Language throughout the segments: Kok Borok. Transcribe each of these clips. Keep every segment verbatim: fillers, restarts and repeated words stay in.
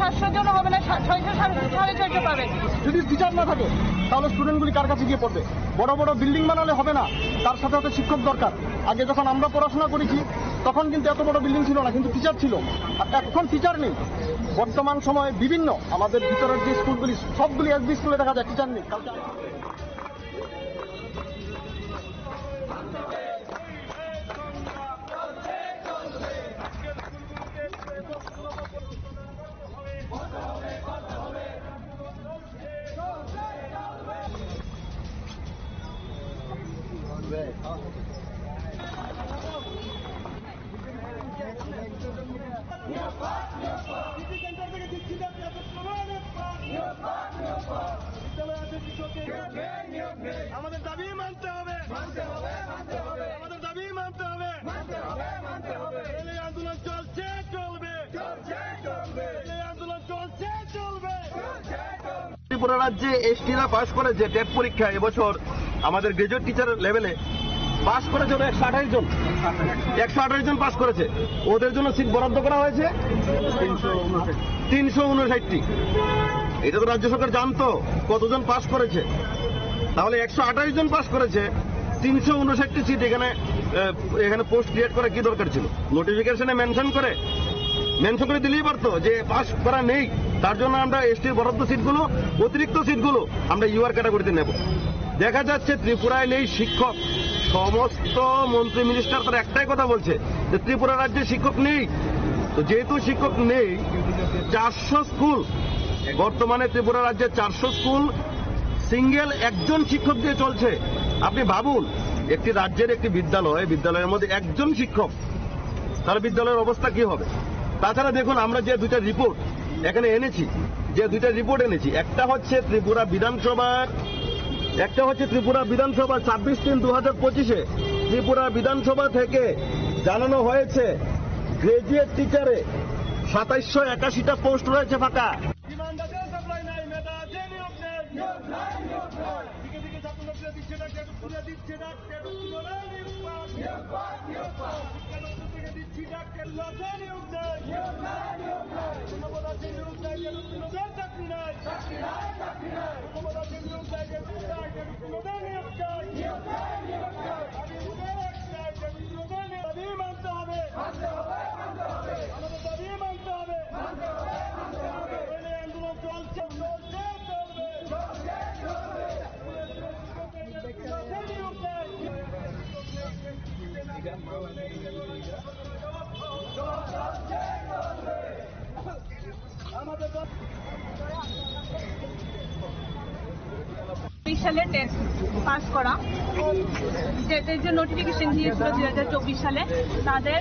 সাতশো জন হবে না, সা-, ছয়শো, সাড়ে, সাড়ে ছয়শো পাবে। যদি টিচার না থাকে, তাহলে স্টুডেন্টগুলি কার কাছে গিয়ে পড়বে? বড় বড় বিল্ডিং বানালে হবে না, তার সাথে সাথে শিক্ষক দরকার। আগে যখন আমরা পড়াশোনা করেছি, তখন কিন্তু এত বড় বিল্ডিং ছিল না, কিন্তু টিচার ছিল। আর এখন টিচার নেই। বর্তমান সময়ে বিভিন্ন আমাদের ভিতরের যে স্কুলগুলি, সবগুলি এসবি স্কুলে দেখা যায় টিচার নেই। কালকে আমাদের দাবি মানতে হবে। আমাদের দাবি মানতে হবে। এই আন্দোলন চলছে, চলবে। এই আন্দোলন চলছে, চলবে। ত্রিপুরা রাজ্যে এসটিরা পাস করেছে টেট পরীক্ষা এবছর আমাদের গ্র্যাজুয়েট টিচার লেভেলে। পাস করেছে ওরা একশো আঠাশ জন, একশো আঠাশ জন পাস করেছে। ওদের জন্য সিট বরাদ্দ করা হয়েছে তিনশো উনষাটটি। এটা তো রাজ্য সরকার জানতো কতজন পাস করেছে। তাহলে একশো আঠাশ জন পাস করেছে, তিনশো উনষাটটি সিট এখানে, আহ, এখানে পোস্ট ক্রিয়েট করা কি দরকার ছিল? নোটিফিকেশনে মেনশন করে, মেনশন করে দিলেই পারতো যে পাস করা নেই, তার জন্য আমরা এসটির বরাদ্দ সিটগুলো, অতিরিক্ত সিটগুলো আমরা ইউআর ক্যাটাগরিতে নেব। দেখা যাচ্ছে ত্রিপুরায় নেই শিক্ষক। সমস্ত মন্ত্রী মিনিস্টার তারা একটাই কথা বলছে যে ত্রিপুরা রাজ্যে শিক্ষক নেই। তো যেহেতু শিক্ষক নেই, চারশো স্কুল, বর্তমানে ত্রিপুরা রাজ্যে চারশো স্কুল, সিঙ্গেল একজন শিক্ষক দিয়ে চলছে। আপনি ভাবুন, একটি রাজ্যের একটি বিদ্যালয়, বিদ্যালয়ের মধ্যে একজন শিক্ষক, তাহলে বিদ্যালয়ের অবস্থা কি হবে? তাছাড়া দেখুন, আমরা যে দুইটা রিপোর্ট এখানে এনেছি, যে দুইটা রিপোর্ট এনেছি, একটা হচ্ছে ত্রিপুরা বিধানসভার, একটা হচ্ছে ত্রিপুরা বিধানসভার ছাব্বিশ তিন দু হাজার পঁচিশে ত্রিপুরা বিধানসভা থেকে জানানো হয়েছে, গ্র্যাজুয়েট টিচারে সাতাইশশো একাশিটা পোস্ট রয়েছে ফাঁকা। ডিমান্ড আছে, সাপ্লাই নাই, মেধা আছে, নিয়োগ নেই। নিয়োগ নাই, নিয়োগ নাই। দিকে দিকে ছাত্র নেতারা দিচ্ছে ডাক, টেটুকুরা দিচ্ছে ডাক, টেটুকুরা নিয়োগ পাক। নিয়োগ পাক, নিয়োগ পাক। শিক্ষা দপ্তর থেকে দিচ্ছি ডাক, টেটুকুরা আছে, নিয়োগ নেই। নিয়োগ নাই, নিয়োগ নাই। ধন্যবাদ আছে, নিয়োগ নাই, টেটুকুরা চাকরি নাই। চাকরি নাই, চাকরি নাই। ধন্যবাদ আছে, নিয়োগ নাই, টেটুকুরা নাই, টেটুকুরা নিয়োগ চাই। নিয়োগ নাই, নিয়োগ নাই। দাবি উঠে একটাই, টেটুকুরা দাবি মানতে হবে। মানতে হবে, মানতে হবে। আমাদের দাবি মানতে হবে। মানতে হবে, মানতে হবে। এই আন্দোলন চলছে, চলছে, চলবে। চব্বিশ সালে টেট পাস করা, টেটের যে নোটিফিকেশন দিয়েছিল দুই হাজার চব্বিশ সালে, তাদের,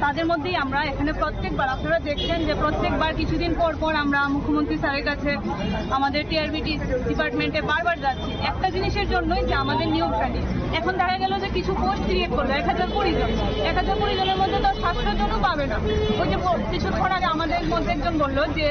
তাদের মধ্যেই আমরা এখানে প্রত্যেকবার, আপনারা দেখছেন যে প্রত্যেকবার কিছুদিন পর পর আমরা মুখ্যমন্ত্রী স্যারের কাছে, আমাদের টিআরবিটি ডিপার্টমেন্টে বারবার যাচ্ছি। একটা জিনিসের জন্যই, যে আমাদের নিয়োগটা নিয়ে। এখন দেখা গেল যে কিছু পোস্ট ক্রিয়েট করলো এক হাজার কুড়ি জন, এক হাজার কুড়ি জনের মধ্যে তো সাতশো জনও পাবে না। ওই যে প-, কিছুক্ষণ আগে আমাদের মধ্যে একজন বললো যে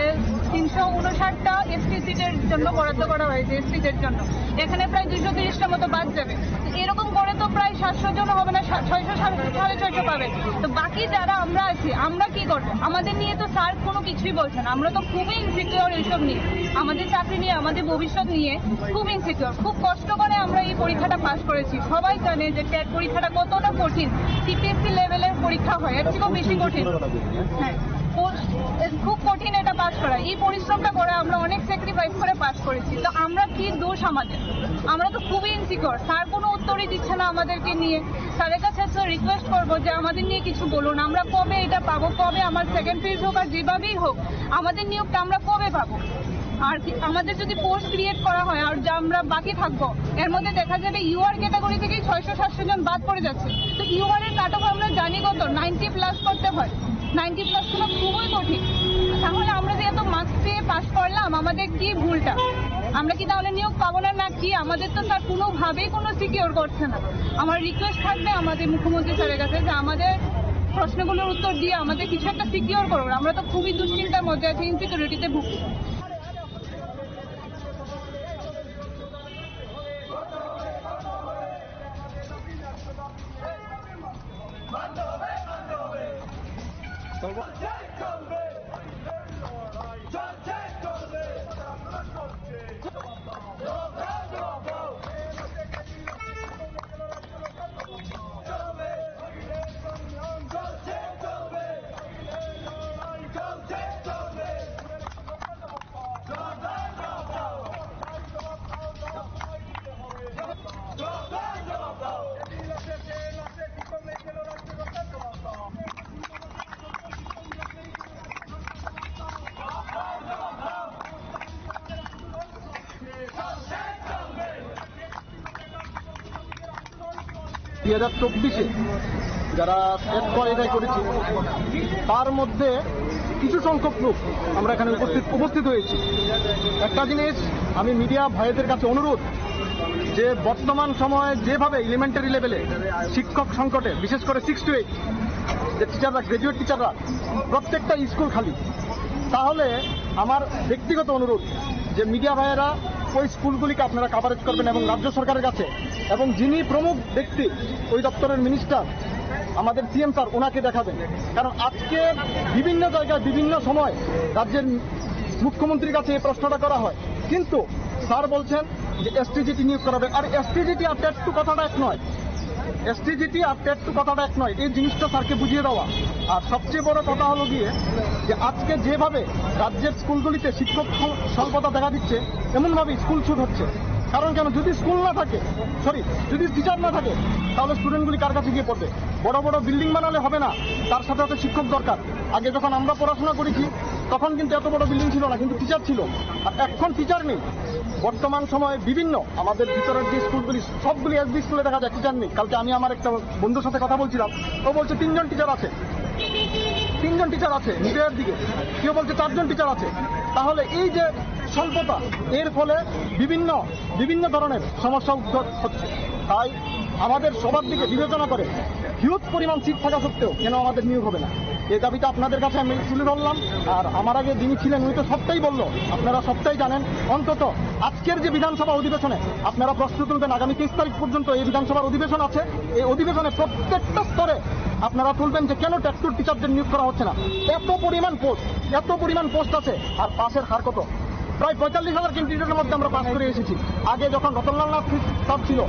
তিনশো উনষাটটা এসটি সিটের জন্য বরাদ্দ করা হয়েছে, এসটিদের জন্য। এখানে প্রায় দুইশো তিরিশটা মতো বাদ যাবে। তো এরকম করে তো প্রায় সাতশো জনও হবে না, সা-, ছয়শো, সাড়ে, সাড়ে ছয়শো পাবে। তো বাকি যারা আমরা আছি, আমরা কি করবো? আমাদের নিয়ে তো স্যার কোনো কিছুই বলছে না। আমরা তো খুবই ইনসিকিউর এইসব নিয়ে, আমাদের চাকরি নিয়ে, আমাদের ভবিষ্যৎ নিয়ে খুব ইনসিকিউর। খুব কষ্ট করে আমরা এই পরীক্ষাটা পাস করেছি। সবাই জানে যে টেট পরীক্ষাটা কতটা কঠিন, সিপিএসসি লেভেলের পরীক্ষা হয়, এর থেকেও বেশি কঠিন। হ্যাঁ, ও, এ, খুব কঠিন এটা পাস করা। এই পরিশ্রমটা করে আমরা অনেক স্যাক্রিফাইস করে পাস করেছি। তো আমরা কি দোষ আমাদের? আমরা তো খুবই ইনসিকিউর। স্যার কোনো উত্তরই দিচ্ছে না আমাদেরকে নিয়ে। স্যারের কাছে একটা রিকোয়েস্ট করবো যে আমাদের নিয়ে কিছু বলুন, আমরা কবে এটা পাবো, কবে আমার সেকেন্ড ফেজ হোক আর যেভাবেই হোক, আমাদের নিয়োগটা আমরা কবে পাবো? আর কি, আমাদের যদি পোস্ট ক্রিয়েট করা হয় আর যা আমরা বাকি থাকবো, এর মধ্যে দেখা যাবে ইউআর ক্যাটাগরি থেকেই ছয়শো সাতশো জন বাদ পড়ে যাচ্ছে। তো ইউআর এর কাট অফ আমরা জানি কত, নাইনটি প্লাস করতে হয়। নাইনটি প্লাস গুলো খুবই কঠিন। তাহলে আমরা যে এত মার্কস পেয়ে পাস করলাম, আমাদের কি ভুলটা? আমরা কি তাহলে নিয়োগ পাবো না, না কি? আমাদের তো স্যার কোনোভাবেই কোনো সিকিউর করছে না। আমার রিকোয়েস্ট থাকবে আমাদের মুখ্যমন্ত্রী স্যারের কাছে যে আমাদের প্রশ্নগুলোর উত্তর দিয়ে আমাদের কিছু একটা সিকিউর করুন। আমরা তো খুবই দুশ্চিন্তার মধ্যে আছি, ইনসিকিউরিটিতে ভুগছি। দুই হাজার চব্বিশে যারা টেট কোয়ালিফাই করেছি, তার মধ্যে কিছু সংখ্যক লোক আমরা এখানে উপস্থিত উপস্থিত হয়েছি। একটা জিনিস আমি মিডিয়া ভাইদের কাছে অনুরোধ, যে বর্তমান সময়ে যেভাবে এলিমেন্টারি লেভেলে শিক্ষক সংকটে, বিশেষ করে সিক্স টু এইট যে টিচাররা, গ্র্যাজুয়েট টিচাররা, প্রত্যেকটা স্কুল খালি, তাহলে আমার ব্যক্তিগত অনুরোধ যে মিডিয়া ভাইয়েরা ওই স্কুলগুলিকে আপনারা কাভারেজ করবেন এবং রাজ্য সরকারের কাছে এবং যিনি প্রমুখ ব্যক্তি ওই দপ্তরের মিনিস্টার আমাদের সিএম স্যার, ওনাকে দেখাবেন। কারণ আজকে বিভিন্ন জায়গায় বিভিন্ন সময় রাজ্যের মুখ্যমন্ত্রীর কাছে এই প্রশ্নটা করা হয়, কিন্তু স্যার বলছেন যে এসটিজিটি নিয়োগ করাবে। আর এসটিজিটি আর টেট টু কথাটা এক নয়, এসটিজিটি আর টেট টু কথাটা এক নয়, এই জিনিসটা স্যারকে বুঝিয়ে দেওয়া। আর সবচেয়ে বড় কথা হলো গিয়ে যে আজকে যেভাবে রাজ্যের স্কুলগুলিতে শিক্ষক স্বল-, স্বল্পতা দেখা দিচ্ছে, এমনভাবে স্কুল ছুট হচ্ছে। কারণ কেন, যদি স্কুল না থাকে, সরি, যদি টিচার না থাকে, তাহলে স্টুডেন্টগুলি কার কাছে গিয়ে পড়বে? বড় বড় বিল্ডিং বানালে হবে না, তার সাথে সাথে শিক্ষক দরকার। আগে যখন আমরা পড়াশোনা করেছি, তখন কিন্তু এত বড় বিল্ডিং ছিল না, কিন্তু টিচার ছিল। আর এখন টিচার নেই। বর্তমান সময়ে বিভিন্ন আমাদের ভিতরের যে স্কুলগুলি, সবগুলি এসবি স্কুলে দেখা যায় টিচার নেই। কালকে আমি আমার একটা বন্ধুর সাথে কথা বলছিলাম, ও বলছে তিনজন টিচার আছে, তিনজন টিচার আছে মিডিয়ার দিকে, কেউ বলছে চারজন টিচার আছে। তাহলে এই যে স্বল্পতা, এর ফলে বিভিন্ন বিভিন্ন ধরনের সমস্যা উদ্ভব হচ্ছে। তাই আমাদের সবার দিকে বিবেচনা করে হিউজ পরিমাণ সিট থাকা সত্ত্বেও কেন আমাদের নিয়োগ হবে না, এই দাবিটা আপনাদের কাছে আমি তুলে ধরলাম। আর আমার আগে যিনি ছিলেন, উনি তো সবটাই বললো, আপনারা সবটাই জানেন। অন্তত আজকের যে বিধানসভা অধিবেশনে আপনারা প্রশ্ন তুলবেন, আগামী তেইশ তারিখ পর্যন্ত এই বিধানসভার অধিবেশন আছে, এই অধিবেশনে প্রত্যেকটা স্তরে আপনারা তুলবেন যে কেন টেট টুর টিচারদের নিয়োগ করা হচ্ছে না। এত পরিমাণ পোস্ট, এত পরিমাণ পোস্ট আছে, আর পাসের হার কত? প্রায় পঁয়তাল্লিশ হাজার ক্যান্ডিডেটের মধ্যে আমরা পাস করে এসেছি। আগে যখন রতনলাল নাথ স্যার ছিল,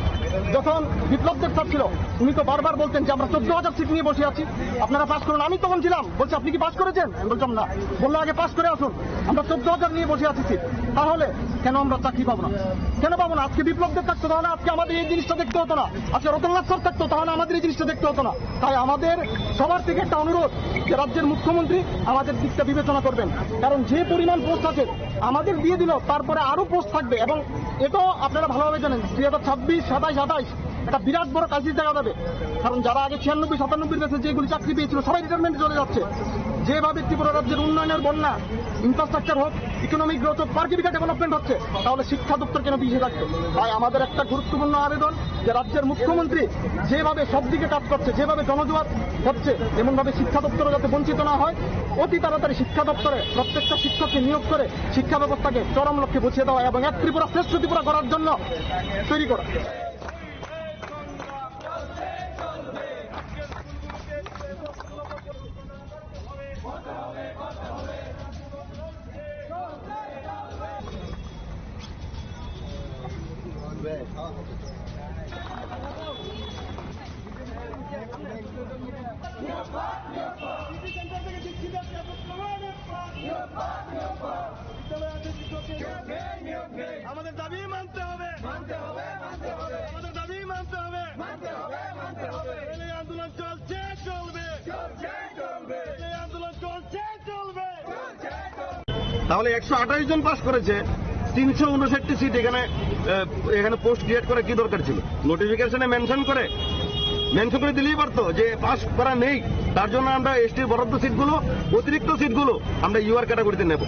যখন বিপ্লব দেব স্যার ছিল, উনি তো বারবার বলতেন যে আমরা চোদ্দ হাজার সিট নিয়ে বসে আছি, আপনারা পাস করুন। আমি তখন ছিলাম, বলছে, "আপনি কি পাস করেছেন?" আমি বলতাম, "না।" বললো, "আগে পাস করে আসুন, আমরা চোদ্দ হাজার নিয়ে বসে আছি সিট।" তাহলে কেন আমরা চাকরি পাবো না? কেন পাবো না? আজকে বিপ্লব দেব থাকতো, তাহলে আজকে আমাদের এই জিনিসটা দেখতে হতো না। আজকে রতনলাল স্যার থাকতো, তাহলে আমাদের এই জিনিসটা দেখতে হতো না। তাই আমাদের সবার থেকে একটা অনুরোধ যে রাজ্যের মুখ্যমন্ত্রী আমাদের দিকটা বিবেচনা করবেন, কারণ যে পরিমাণ পোস্ট আছে আমাদের দিয়ে দিল, তারপরে আরো পোস্ট থাকবে। এবং এটাও আপনারা ভালোভাবে জানেন, দুই হাজার ছাব্বিশ, সাতাইশ, আঠাইশ একটা বিরাট বড় ক্রাইসিস দেখা যাবে, কারণ যারা আগে ছিয়ানব্বই সাতানব্বই ব্যাচে যেগুলি চাকরি পেয়েছিল, সবাই রিটায়ারমেন্ট চলে যাচ্ছে। যেভাবে ত্রিপুরা রাজ্যের উন্নয়নের বন্যা, ইনফ্রাস্ট্রাকচার হোক, ইকোনমিক গ্রোথ হোক, per capita development হচ্ছে, তাহলে শিক্ষা দপ্তর কেন পিছিয়ে থাকবে? তাই আমাদের একটা গুরুত্বপূর্ণ আবেদন যে রাজ্যের মুখ্যমন্ত্রী যেভাবে সব দিকে কাজ করছে, যেভাবে জনজোয়ার হচ্ছে, এমনভাবে শিক্ষা দপ্তরও যাতে বঞ্চিত না হয়। অতি তাড়াতাড়ি শিক্ষা দপ্তরে প্রত্যেকটা শিক্ষককে নিয়োগ করে শিক্ষা ব্যবস্থাকে চরম লক্ষ্যে পৌঁছে দেওয়া এবং এক ত্রিপুরা শ্রেষ্ঠ ত্রিপুরা করার জন্য তৈরি করা। আমাদের দাবি মানতে হবে, মানতে হবে, মানতে হবে। আমাদের দাবি মানতে হবে, মানতে হবে, মানতে হবে। এই আন্দোলন চলছে, চলবে, চলছে, চলবে। এই আন্দোলন চলছে, চলবে। তাহলে একশো আঠাশ জন পাস করেছে, তিনশো উনষাটটি সিট এখানে, আহ, এখানে পোস্ট ক্রিয়েট করার কি দরকার ছিল? নোটিফিকেশনে মেনশন করে, মেনশন করে দিলেই পারতো যে পাস করা নেই, তার জন্য আমরা এসটির বরাদ্দ সিটগুলো, অতিরিক্ত সিটগুলো আমরা ইউআর ক্যাটাগরিতে নেব।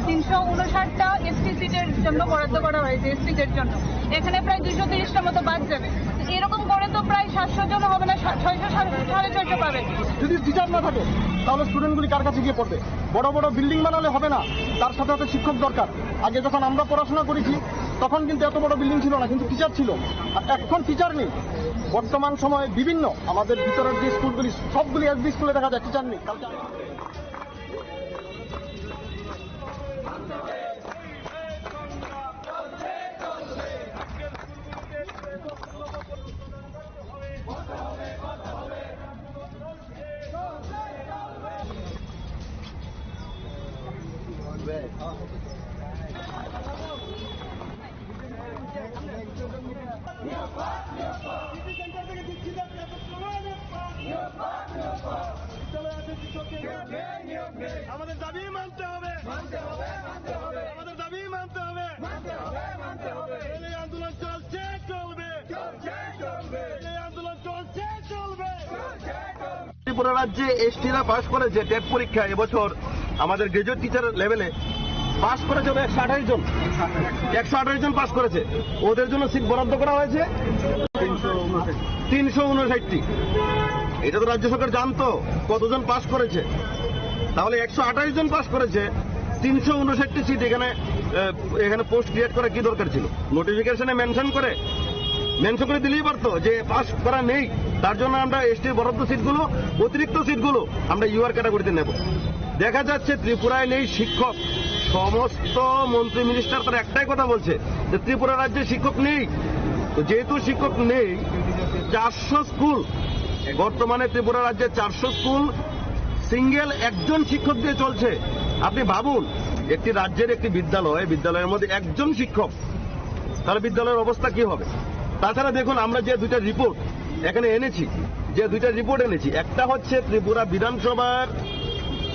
তিনশো উনষাটটা এসটি সিটের জন্য বরাদ্দ করা হয়েছে, এসটিদের জন্য। এখানে প্রায় দুইশো তিরিশটা মতো বাদ যাবে। এরকম করে তো প্রায় সাতশো জন হবে না, সা-, ছয়শো, সাড়ে, সাড়ে ছয়শো পাবে। যদি টিচার না থাকে, তাহলে স্টুডেন্টগুলি কার কাছে গিয়ে পড়বে? বড় বড় বিল্ডিং বানালে হবে না, তার সাথে সাথে শিক্ষক দরকার। আগে যখন আমরা পড়াশোনা করেছি, তখন কিন্তু এত বড় বিল্ডিং ছিল না, কিন্তু টিচার ছিল। আর এখন টিচার নেই। বর্তমান সময়ে বিভিন্ন আমাদের ভিতরের যে স্কুলগুলি, সবগুলি এসবি স্কুলে দেখা যায় টিচার নেই। কালকে আমাদের দাবি মানতে হবে, মানতে হবে, মানতে হবে। আমাদের দাবি মানতে হবে, মানতে হবে, মানতে হবে। এই আন্দোলন চলছে, চলবে, চলছে, চলবে। এই আন্দোলন চল- ত্রিপুরা রাজ্যে এসটিরা পাস করেছে টেট পরীক্ষা এবছর আমাদের গ্র্যাজুয়েট টিচার লেভেলে, পাস করেছে ওরা একশো আঠাশ জন, একশো আঠাশ জন পাস করেছে। ওদের জন্য সিট বরাদ্দ করা হয়েছে তিনশো ঊনষাটটি। এটা তো রাজ্য সরকার জানতো কতজন পাস করেছে, তাহলে একশো আঠাশ জন পাস করেছে, তিনশো ঊনষাটটি সিট এখানে, আহ, এখানে পোস্ট ক্রিয়েট করা কি দরকার ছিল? নোটিফিকেশনে মেনশন করে, মেনশন করে দিলেই পারতো যে পাস করা নেই, তার জন্য আমরা এসটির বরাদ্দ সিটগুলো, অতিরিক্ত সিটগুলো আমরা ইউআর ক্যাটাগরিতে নেব। দেখা যাচ্ছে ত্রিপুরায় নেই শিক্ষক। সমস্ত মন্ত্রী মিনিস্টার তারা একটাই কথা বলছে যে ত্রিপুরা রাজ্যে শিক্ষক নেই। তো যেহেতু শিক্ষক নেই, চারশো স্কুল, বর্তমানে ত্রিপুরা রাজ্যে চারশো স্কুল সিঙ্গেল একজন শিক্ষক দিয়ে চলছে। আপনি ভাবুন, একটি রাজ্যের একটি বিদ্যালয়, বিদ্যালয়ের মধ্যে একজন শিক্ষক, তাহলে বিদ্যালয়ের অবস্থা কি হবে? তাছাড়া দেখুন, আমরা যে দুইটা রিপোর্ট এখানে এনেছি, যে দুইটা রিপোর্ট এনেছি, একটা হচ্ছে ত্রিপুরা বিধানসভার,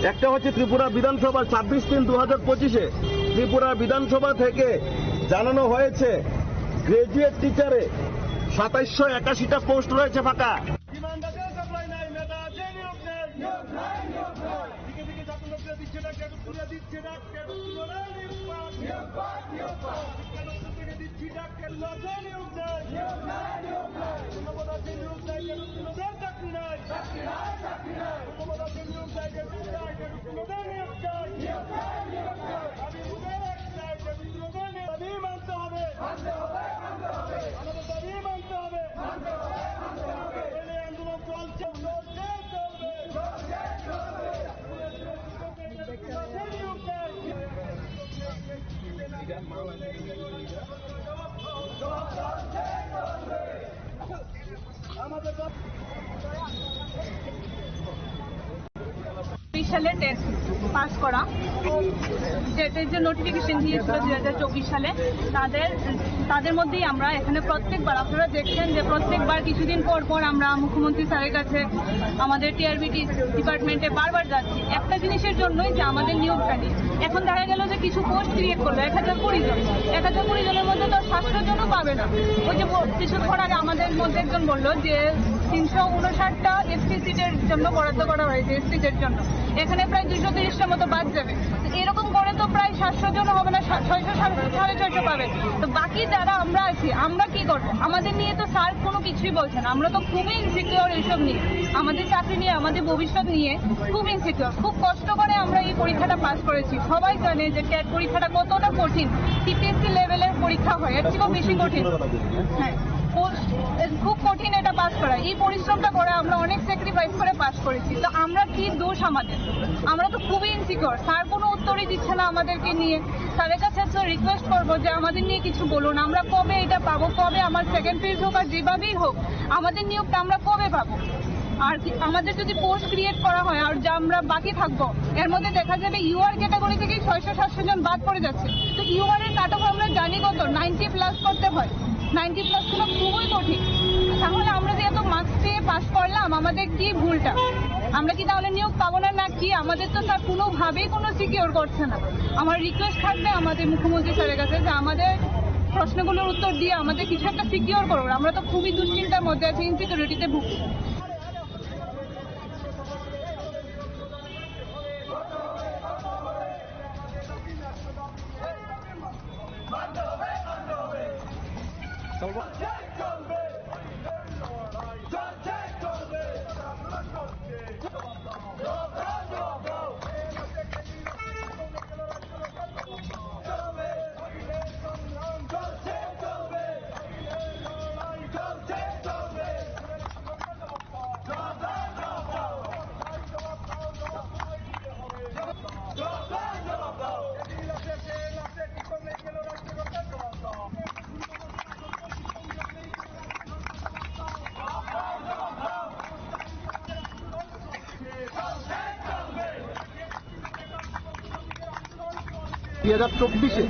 একটা হচ্ছে ত্রিপুরা বিধানসভার ছাব্বিশ তিন দু হাজার পঁচিশে ত্রিপুরা বিধানসভা থেকে জানানো হয়েছে গ্র্যাজুয়েট টিচারে সাতাইশশো একাশিটা পোস্ট রয়েছে ফাঁকা। ডিমান্ড আছে, সাপ্লাই নাই, মেধা আছে, নিয়োগ নেই। নিয়োগ নাই, নিয়োগ নাই। দিকে দিকে ছাত্র ছাত্রীরা দিচ্ছে ডাক, কেন তুলে দিচ্ছে ডাক, কেন তুলে নেই নিয়োগ পান। নিয়োগ পান, নিয়োগ পান। শিক্ষা দপ্তর থেকে দিচ্ছি ডাক, কেন আছে নিয়োগ নেই। নিয়োগ নাই, নিয়োগ নাই। ধন্যবাদ আছে নিয়োগ নাই, কেন তুলে দেন চাকরি নাই। চাকরি নাই, চাকরি নাই। ধন্যবাদ আছে নিয়োগ নাই, কেন তুলে দেন নিয়োগ নাই। নিয়োগ নাই, নিয়োগ নাই। দাবি উঠে একটাই, কেন তুলে দেন নিয়োগ। দাবি মানতে হবে। মানতে হবে, মানতে হবে। আমাদের দাবি মানতে হবে। মানতে হবে, মানতে হবে। এই আন্দোলন চলছে, চলছে, চলবে। চলছে, চলবে। তেইশ সালে টেট পাস করা, টেটের যে নোটিফিকেশন দিয়েছিল দুই হাজার চব্বিশ সালে, তাদের তাদের মধ্যেই আমরা এখানে প্রত্যেকবার, আপনারা দেখছেন যে প্রত্যেকবার কিছুদিন পর পর আমরা মুখ্যমন্ত্রী স্যারের কাছে, আমাদের টিআরবিটি ডিপার্টমেন্টে বারবার যাচ্ছি একটা জিনিসের জন্যই, যে আমাদের নিয়োগটা নিয়ে। এখন দেখা গেল যে কিছু পোস্ট ক্রিয়েট করলো এক হাজার কুড়ি জন, এক হাজার কুড়ি জনের মধ্যে তো সাতশো জনও পাবে না। ওই যে ব- কিছুক্ষণ আগে আমাদের মধ্যে একজন বললো যে তিনশো ঊনষাটটা এসটি সিটের জন্য বরাদ্দ করা হয়েছে, এসটি সিটের জন্য। এখানে প্রায় দুইশো তিরিশটার মতো বাদ যাবে। তো এরকম করে তো প্রায় সাতশো জন হবে না, সা- ছয়শো, সাড়ে সাড়ে ছয়শো পাবে। তো বাকি যারা আমরা আছি, আমরা কি করবো? আমাদের নিয়ে তো স্যার কোনো কিছুই বলছে না। আমরা তো খুবই ইনসিকিউর এইসব নিয়ে, আমাদের চাকরি নিয়ে, আমাদের ভবিষ্যৎ নিয়ে খুব ইনসিকিউর। খুব কষ্ট করে আমরা এই পরীক্ষাটা পাস করেছি। সবাই জানে যে ক্যাট পরীক্ষাটা কতটা কঠিন, সিপিএসসি লেভেলের পরীক্ষা হয়, এর থেকেও বেশি কঠিন। হ্যাঁ, ও- এ- খুব কঠিন এটা পাস করা। এই পরিশ্রমটা করে আমরা অনেক স্যাক্রিফাইস করে পাস করেছি। তো আমরা কি দোষ আমাদের? আমরা তো খুবই ইনসিকিউর। স্যার কোনো উত্তরই দিচ্ছে না আমাদেরকে নিয়ে। স্যারের কাছে তো রিকোয়েস্ট করবো যে আমাদের নিয়ে কিছু বলুন, আমরা কবে এটা পাবো, কবে আমার সেকেন্ড ফেজ হোক আর যেভাবেই হোক, আমাদের নিয়োগটা আমরা কবে পাবো? আর কি, আমাদের যদি পোস্ট ক্রিয়েট করা হয় আর যা আমরা বাকি থাকবো, এর মধ্যে দেখা যাবে ইউআর ক্যাটাগরি থেকে ছয়শো সাতশো জন বাদ পড়ে যাচ্ছে। তো ইউআর এর কাট অফ আমরা জানি কত, নাইনটি প্লাস করতে হয়। নাইনটি প্লাস গুলো খুবই কঠিন। তাহলে আমরা যে এত মার্কস পেয়ে পাস করলাম, আমাদের কি ভুলটা? আমরা কি তাহলে নিয়োগ পাবো না, না কি? আমাদের তো স্যার কোনোভাবেই কোনো সিকিউর করছে না। আমার রিকোয়েস্ট থাকবে আমাদের মুখ্যমন্ত্রী স্যারের কাছে যে আমাদের প্রশ্নগুলোর উত্তর দিয়ে আমাদের কিছু একটা সিকিউর করুন। আমরা তো খুবই দুশ্চিন্তার মধ্যে আছি, ইনসিকিউরিটিতে ভুগছি। দুই হাজার চব্বিশে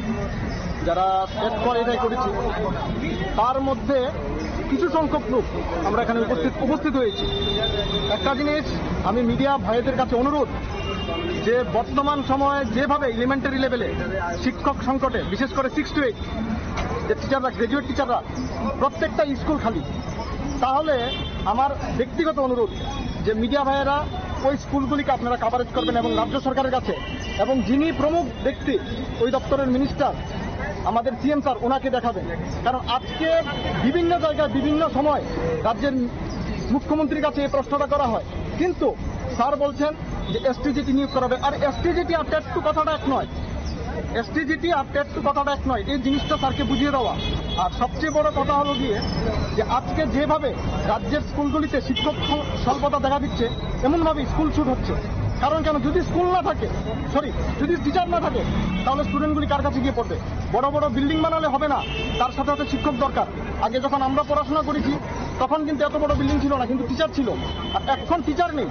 যারা টেট কোয়ালিফাই করেছি, তার মধ্যে কিছু সংখ্যক লোক আমরা এখানে উপস্থিত উপস্থিত হয়েছি। একটা জিনিস আমি মিডিয়া ভাইদের কাছে অনুরোধ, যে বর্তমান সময়ে যেভাবে এলিমেন্টারি লেভেলে শিক্ষক সংকটে, বিশেষ করে সিক্স টু এইট যে টিচাররা, গ্র্যাজুয়েট টিচাররা, প্রত্যেকটা স্কুল খালি, তাহলে আমার ব্যক্তিগত অনুরোধ, যে মিডিয়া ভাইয়েরা ওই স্কুলগুলিকে আপনারা কাভারেজ করবেন এবং রাজ্য সরকারের কাছে এবং যিনি প্রমুখ ব্যক্তি ওই দপ্তরের মিনিস্টার আমাদের সিএম স্যার ওনাকে দেখাবেন। কারণ আজকে বিভিন্ন জায়গায় বিভিন্ন সময় রাজ্যের মুখ্যমন্ত্রীর কাছে এই প্রশ্নটা করা হয়, কিন্তু স্যার বলছেন যে এসটিজিটি নিয়োগ করা হবে। আর এসটিজিটি আর টেট টু কথাটা এক নয়, এসটিজিটি আর টেট টু কথাটা এক নয়, এই জিনিসটা স্যারকে বুঝিয়ে দেওয়া। আর সবচেয়ে বড় কথা হলো গিয়ে যে আজকে যেভাবে রাজ্যের স্কুলগুলিতে শিক্ষক স্বল-, স্বল্পতা দেখা দিচ্ছে, এমনভাবে স্কুল ছুট হচ্ছে। কারণ কেন? যদি স্কুল না থাকে, সরি, যদি টিচার না থাকে, তাহলে স্টুডেন্টগুলি কার কাছে গিয়ে পড়বে? বড় বড় বিল্ডিং বানালে হবে না, তার সাথে সাথে শিক্ষক দরকার। আগে যখন আমরা পড়াশোনা করেছি, তখন কিন্তু এত বড় বিল্ডিং ছিল না, কিন্তু টিচার ছিল। আর এখন টিচার নেই।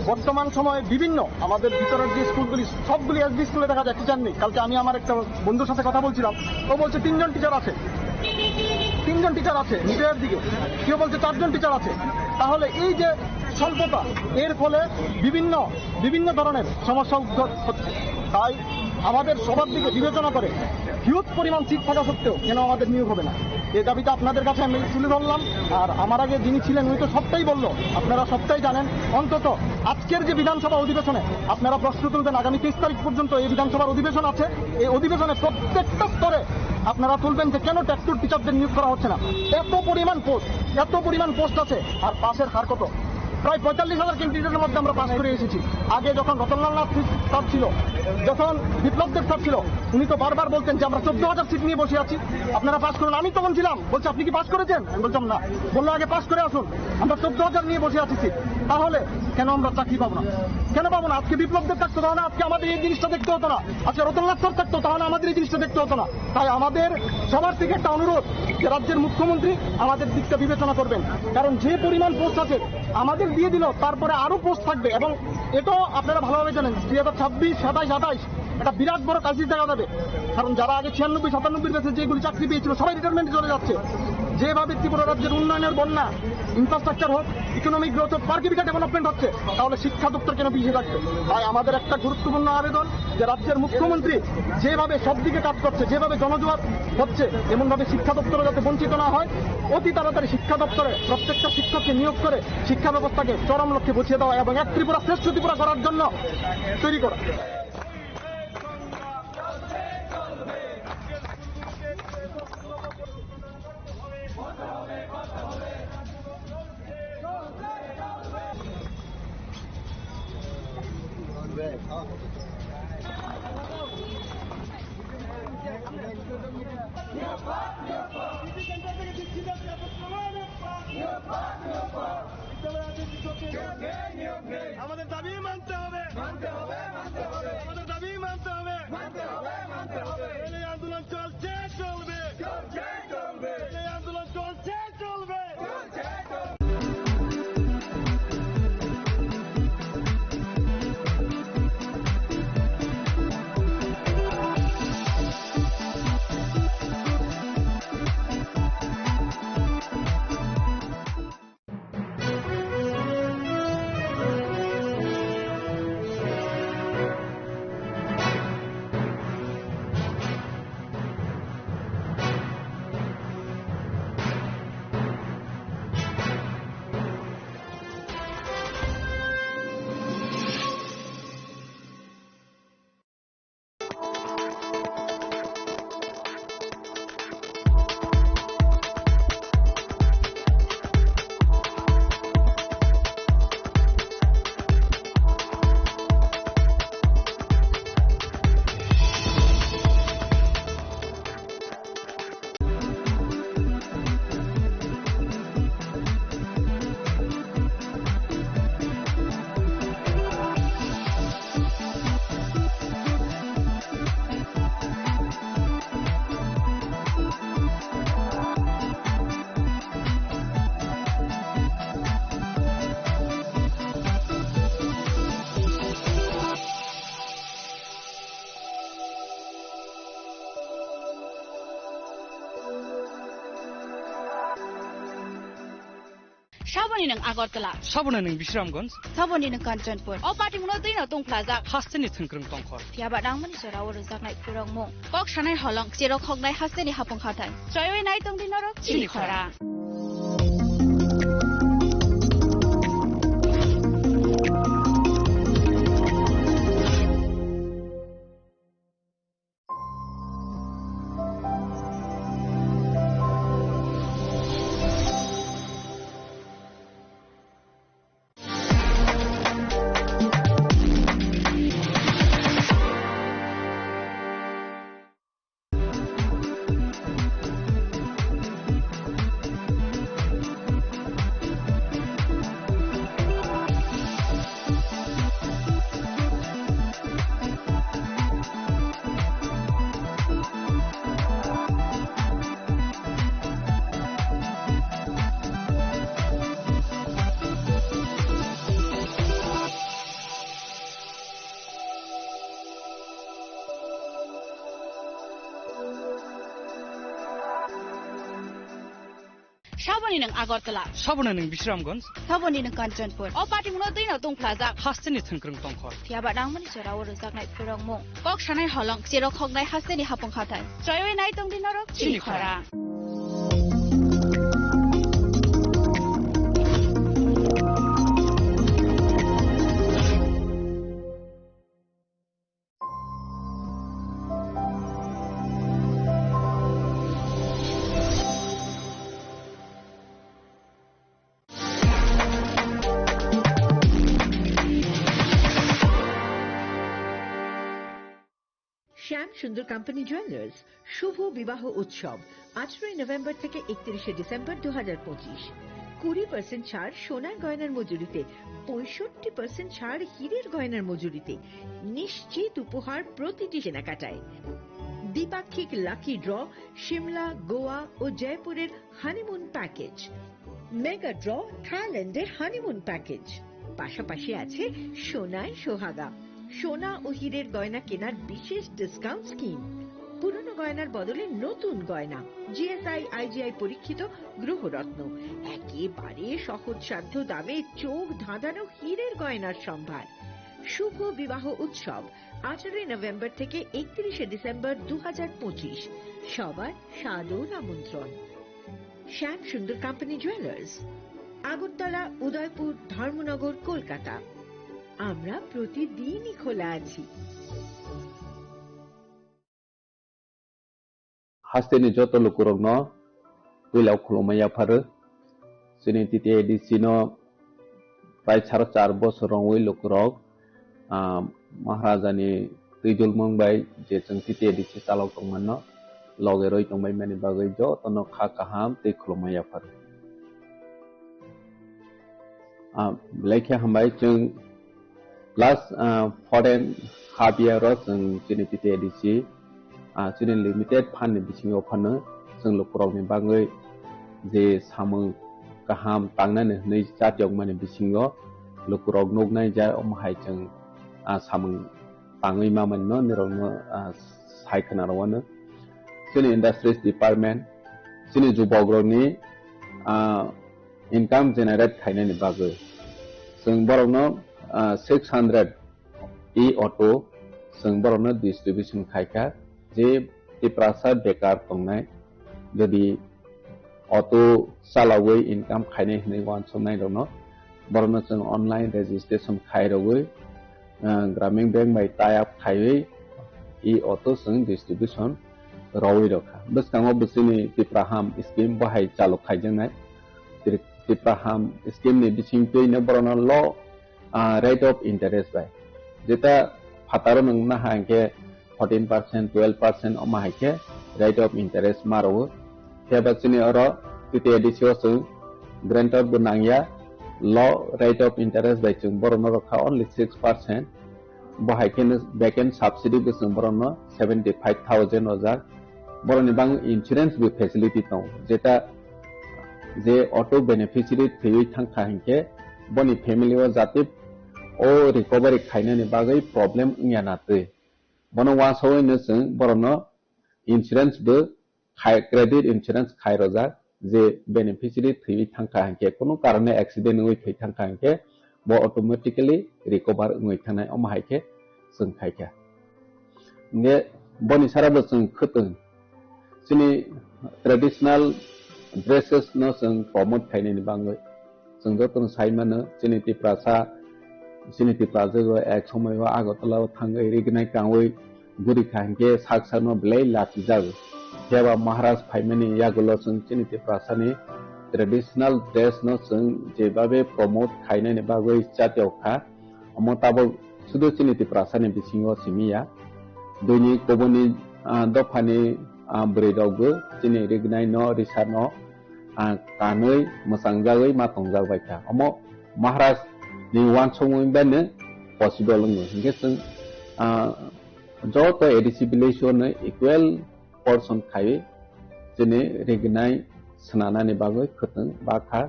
বর্তমান সময়ে বিভিন্ন আমাদের ভিতরের যে স্কুলগুলি, সবগুলি এসবি স্কুলে দেখা যায় টিচার নেই। কালকে আমি আমার একটা বন্ধুর সাথে কথা বলছিলাম, ও বলছে তিনজন টিচার আছে, তিনজন টিচার আছে নিচের দিকে, কেউ বলছে চারজন টিচার আছে। তাহলে এই যে স্বল্পতা, এর ফলে বিভিন্ন, বিভিন্ন ধরনের সমস্যা উদ্ভব হচ্ছে। তাই আমাদের সবার দিকে বিবেচনা করে হিউজ পরিমাণ সিট থাকা সত্ত্বেও কেন আমাদের নিয়োগ হবে না, এই দাবিটা আপনাদের কাছে আমি তুলে ধরলাম। আর আমার আগে যিনি ছিলেন, উনি তো সবটাই বললো, আপনারা সবটাই জানেন। অন্তত আজকের যে বিধানসভা অধিবেশনে আপনারা প্রশ্ন তুলবেন, আগামী তেইশ তারিখ পর্যন্ত এই বিধানসভার অধিবেশন আছে, এই অধিবেশনে প্রত্যেকটা স্তরে আপনারা তুলবেন যে কেন টেট টু টিচারদের নিয়োগ করা হচ্ছে না। এত পরিমাণ পোস্ট, এত পরিমাণ পোস্ট আছে, আর পাশের হার কত? প্রায় পঁয়তাল্লিশ হাজার ক্যান্ডিডেটের মধ্যে আমরা পাস করে এসেছি। আগে যখন রতনলাল নাথ স্যার ছিল, যখন বিপ্লব দেব স্যার ছিল, উনি তো বারবার বলতেন যে আমরা চোদ্দ হাজার সিট নিয়ে বসে আছি, আপনারা পাস করুন। আমি তখন ছিলাম, বলছে, "আপনি কি পাস করেছেন?" আমি বলতাম, "না।" বললো, "আগে পাস করে আসুন, আমরা চোদ্দ হাজার নিয়ে বসে আছি সিট, তাহলে কেন আমরা চাকরি পাবো না? কেন পাবো না?" আজকে বিপ্লব দেব থাকতো, তাহলে আজকে আমাদের এই জিনিসটা দেখতে হতো না, আজকে রতনলাল স্যার থাকতো, তাহলে আমাদের এই জিনিসটা দেখতে হতো না। তাই আমাদের সবার থেকে একটা অনুরোধ যে রাজ্যের মুখ্যমন্ত্রী আমাদের দিকটা বিবেচনা করবেন, কারণ যে পরিমাণ পোস্ট আছে আমাদের দিয়ে দিল, তারপরে আরো পোস্ট থাকবে। এবং এটাও আপনারা ভালোভাবে জানেন, দুই হাজার ছাব্বিশ, সাতাইশ, আঠাইশ একটা বিরাট বড় ক্রাইসিস দেখা যাবে, কারণ যারা আগে ছিয়ানব্বই সাতানব্বই ব্যাচে যেগুলি চাকরি পেয়েছিল, সবাই রিটায়ারমেন্ট চলে যাচ্ছে। যেভাবে ত্রিপুরা রাজ্যের উন্নয়নের বন্যা, ইনফ্রাস্ট্রাকচার হোক, ইকোনমিক গ্রোথ হোক, পার ক্যাপিটা ডেভেলপমেন্ট হচ্ছে, তাহলে শিক্ষা দপ্তর কেন পিছিয়ে থাকবে? তাই আমাদের একটা গুরুত্বপূর্ণ আবেদন যে রাজ্যের মুখ্যমন্ত্রী যেভাবে সব দিকে কাজ করছে, যেভাবে জনজোয়ার হচ্ছে, এমনভাবে শিক্ষা দপ্তরও যাতে বঞ্চিত না হয়, অতি তাড়াতাড়ি শিক্ষা দপ্তরে প্রত্যেকটা শিক্ষককে নিয়োগ করে শিক্ষা ব্যবস্থাকে চরম লক্ষ্যে পৌঁছে দেওয়া এবং এক ত্রিপুরা শ্রেষ্ঠ ত্রিপুরা করার জন্য তৈরি করা। আমাদের দাবি মানতে হবে, মানতে হবে, মানতে হবে। আমাদের দাবি মানতে হবে, মানতে হবে, মানতে হবে। এই আন্দোলন চলছে, চলবে, চলছে, চলবে। এই আন্দোলন চলছে, চলবে, চলছে, চলবে। Saboni nwng Agartala. Saboni nwng Bisramganj. Saboni nwng Kanchanpur. O patimungno twino tongphlajak. Hasteni thwngkwrwng tongkhor. Phiya ba nangmani jorao rwjaknai khurokmung. Kok sanai holong, cherok hoknai hasteni hapung hathai. Choiwi nai tongdi norok chini chini khorang. Khorang. Saboni nwng Agartala. Saboni nwng Bisramganj. Saboni nwng Kanchanpur. O patimungno twino tungphlajak. Hasteni thwngkwrwng tongkha. Phiyaba nangmani jorao rwjaknai phurokmung. Kok sanai holong, cherok hoknai hasteni hapung hathai. Choiwi nai tongdi norok chini chini khorang. শ্যাম সুন্দর company jewellers শুভ বিবাহ উৎসব আঠারোই নভেম্বর থেকে একত্রিশে ডিসেম্বর দু হাজার পঁচিশ। কুড়ি পার্সেন্ট ছাড় সোনার গয়নার মজুরিতে, পঁয়ষট্টি পার্সেন্ট ছাড় হীরের গয়নার মজুরিতে, নিশ্চিত উপহার প্রতিটি কেনাকাটায়। দ্বিপাক্ষিক লাকি ড্র, সিমলা, গোয়া ও জয়পুরের হানিমুন প্যাকেজ, মেগা ড্র, থাইল্যান্ডের হানিমুন প্যাকেজ। পাশাপাশি আছে সোনায় সোহাগা, সোনা ও হীরের গয়না কেনার বিশেষ ডিসকাউন্ট স্কিম। পুরনো গয়নার বদলে নতুন গয়না, জিএসআই, আইজিআই পরীক্ষিত গ্রহরত্ন, একেবারে সহজসাধ্য দামে চোখ ধাঁধানো হীরের গয়নার সম্ভার। শুভ বিবাহ উৎসব আঠারোই নভেম্বর থেকে একত্রিশে ডিসেম্বর দু হাজার পঁচিশ। সবার সাদর আমন্ত্রণ। শ্যাম সুন্দর কোম্পানি জুয়েলার্স, আগরতলা, উদয়পুর, ধর্মনগর, কলকাতা। আমরা প্রতিদিনই খোলা আছি। Hasteni joto lukurokno puila khulumma yapharo. Chini T T A D C no prai saro char bosor rwngwi lukurok, ah, Maharajani twijlmung bai je chwng T T A D C chalok tongmano loge rwi tongbai mani bagwi jotono kha kaham tei khulumma yapharo. Ah, belai khe hambai chwng last, ah, foreign half year o chwng chini T T A D C, ah, chini limited fund ni bisingo phano chwng lukurokni bagwi je samung kaham tangnani hwnwi chatiyokmani bisingo lukurok nuknai ja omo hai chwng, ah, samung tangwi mamani no nirokno, ah, sai khna rwano. Chini industries department, chini jubokrokni, ah, income generate khainani bagwi. Chwng borokno, ah, six hundred e-auto chwng borokno distribution khaikha, je Tiprasa bekar tongnai, jodi auto chalawi income khainai hwnwi uansuknairokno, borokno chwng online registration khairogwi, ah, Gramin Bank bai tie up khaiwi e-auto chwng distribution rwwi rwkha. Bwskango bo chini Tipra Ham scheme bo hai chalok khaijaknai. Tri-, Tipra Ham scheme ni bisingtwino borokno low, ah, rate of interest bai. Jeta phataro nwng naha hwnkhe fourteen percent, twelve percent omo hai khe rate of interest ma rwo. Phiya ba chini oro T T A D C o chwng guarantor bo nangya, low rate of interest bai chwng borokno rwkha only six percent. Bo hai kheno back end subsidy bo chwng borokno seventy five thousand ojak. Borokni bang insurance bo facility tongo, jeta je auto beneficiary thwiwi thangkha hinkhe boni family o jate o recovery khainani bagwi problem wngya na twi. Bono uansugwino chwng borokno insurance bo khai, credit insurance khai rojak, je beneficiary thwiwi thangkha hinkhe, kunu karone accident wngwi thwi thangkha hinkhe, bo automatically recover wngwi thangnai, omo hai khe chwng khaikha. Hinkhe boni sara bo chwng khwtwng chini traditional dresses no chwng promote khainani bagwi. Chwng jotono sai mano, chini Tiprasa, chini Tiprajwk rok ek somoi o Agartala o thangwi rignai kangwi guri kha hinkhe sak sakno belai lachijago. Phiya ba Maharaj phaimani yagulo chwng chini Tiprasani traditional dress no chwng jebabe promote khainani bagwi chatiyok kha. Omo tabok sudu chini Tiprasani bisingo simi ya. Buini kubuni, ah, dophani, ah, bwrwi rokbo chini rignai no, risa no, ah, kanwi mwchangjagwi ma tongjak bai kha. Omo Maharaj ni uansukmung bai no possible wngo. Hinkhe chwng, ah, joto A D C village o no equal portion khai chini rignai swnanani bagwi khwtwng ba kha,